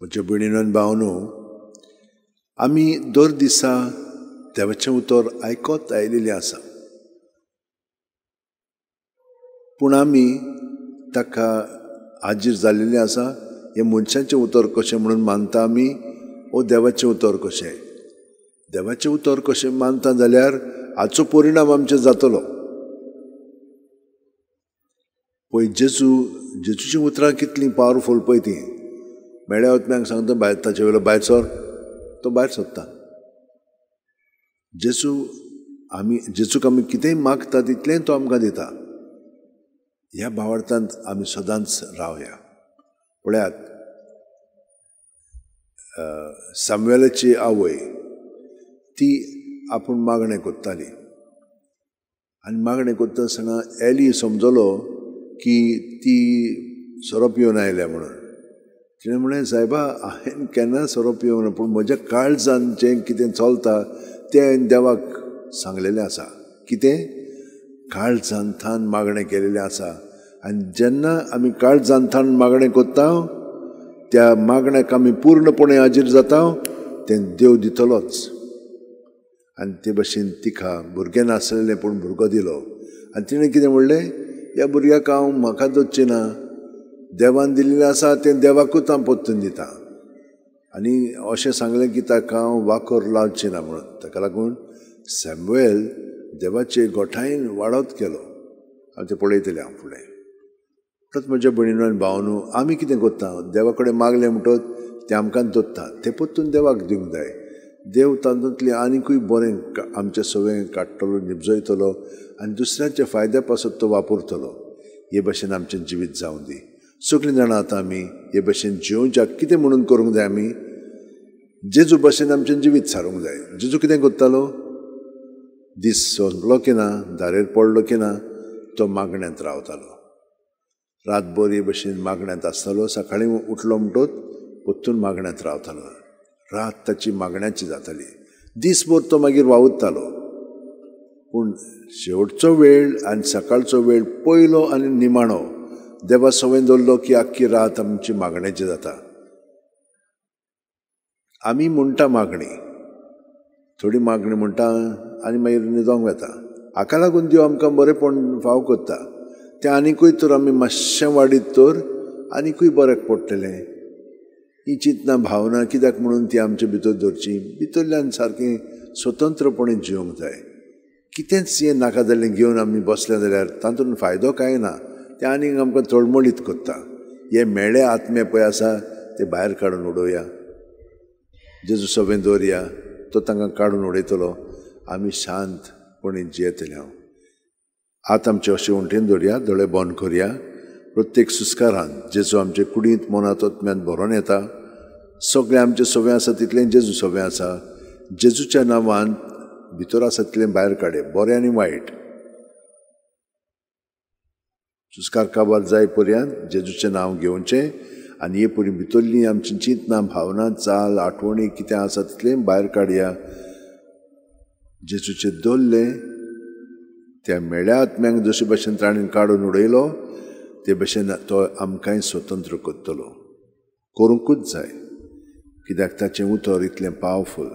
म्हज्या भयणीनो आनी भावनो, आमी दर दिसा देवाचें उतर आयकत आयिल्लें आसा, पूण आमी ताका हाजीर जाल्लें आसा हें मनशाचें उतर कशें म्हणून मानता आमी, ओ देवाचें उतर कशें? देवाचें उतर कशें मानता जाल्यार हाचो परिणाम आमचेर जातलो. पळय जेजूचीं उतरां कितलीं पावरफूल पळय तीं. मेळ्या आत्म्यांक सांगता भायर, ताचे वयलो भायर सर, तो भायर सरता. जेजू आमी जेजूक आमी कितेंय मागता तितलेंय तो आमकां दिता. ह्या भावार्थांत आमी सदांच रावया. पळयात, सामुएलाची आवय ती आपूण मागणें करताली आनी मागणें करता आसतना एली समजलो की ती सोरो पिवन आयल्या म्हणून. तिणें म्हणलें, सायबा, हांवें केन्ना सोरो पिवंक ना, पूण म्हज्या काळजान जें कितें चलता तें हांवें देवाक सांगलेलें आसा. कितें? काळजान थान मागणें केलेलें आसा. आनी जेन्ना आमी काळजान थान मागणें करता त्या मागण्याक आमी पूर्णपणे हाजीर जाता, तें देव दितलोच. आनी ते भशेन तिका भुरगें नासलेलें पूण भुरगो दिलो. आनी तिणें कितें म्हणलें, ह्या भुरग्याक हांव म्हाका दवरचें ना, देवान दिल्लें आसा तें देवाकूच हांव परतून दिता. आनी अशें सांगलें की ताका हांव वाकोर लावचें ना म्हणून. ताका लागून सॅम्युएल देवाचे गोठायेन वाडत गेलो. हांव तें पळयतलें हांव फुडें. म्हणटच म्हज्या भयणीनो आनी भावनो, आमी कितें करता, देवा कडेन मागलें म्हणटच तें आमकां दवरता, तें परतून देवाक दिवंक जाय. देव तातूंतलें आनिकूय बरें आमचें सगळें काडटलो, निपजयतलो आनी दुसऱ्यांच्या फायद्या पासत तो वापरतलो. हे भशेन आमचें जिवीत जावं दी. सगळीं जाणां आतां आमी हे भशेन जिवोवच्याक कितें म्हणून करूंक जाय, आमी जेजू भशेन आमचें जिवीत सारूंक जाय. जेजू कितें करतालो, दीस सोंपलो की ना, दारेर पडलो की ना, तो मागण्यांत रावतालो. रातभर हे भशेन मागण्यांत आसतालो. सकाळीं उठलो म्हणटच परतून मागण्यांत रावतालो. रात ताची मागण्याची जाताली. दीसभर तो मागीर वावुरतालो. पूण शेवटचो वेळ आनी सकाळचो वेळ पयलो आनी निमाणो देवा सवय दवरलो की आख्खी रात आमची मागण्याची जाता. आमी म्हणटा मागणी, थोडी मागणी म्हणटा आनी मागीर न्हिदोंक वता. हाका लागून देव आमकां बरेंपण फाव करता. तें आनिकूय तर आमी मातशें वाडीत तर आनिकूय बऱ्याक पडटलें. ही चिंतना भावना कित्याक म्हणून ती आमचे भितर दवरची. भितरल्यान सारकें स्वतंत्रपणे जिवंक जाय. कितेंच हें नाका जाल्लें घेवन आमी बसले जाल्यार तातूंत फायदो कांय ना. तें आनीक आमकां तळमळीत करता. हे मेळे आत्मे पळय आसा ते भायर काडून उडोवया. जेजू सवें दवरया, तो तांकां काडून उडयतलो. आमी शांतपणे जियेतले. हांव आतां आमचे अशें वण्टीन दवरया, दोळे बंद करया. प्रत्येक सुस्कारान जेजू आमचे कुडींत, मनांत, आत्म्यांत भरोन येता. सगळें आमचें सवें आसा तितलें जेजू सवें आसा. जेजूच्या नांवान भितर आसा तितलें भायर काडे, बरें आनी वायट. सुस्कार काबार जाय पर्यंत जेजूचें नांव घेवचें आनी हे परी भितरलीं आमची चिंतना, भावना, चाल, आठवणी कितें आसा तितलें भायर काडया. जेजूचें दवरलें त्या मेळ्या आत्म्यांक जशे भशेन ताणें काडून उडयलो ते भशेन तो आमकांय स्वतंत्र करतलो. करूंकूच जाय, कित्याक ताचें उतर इतलें पावरफूल.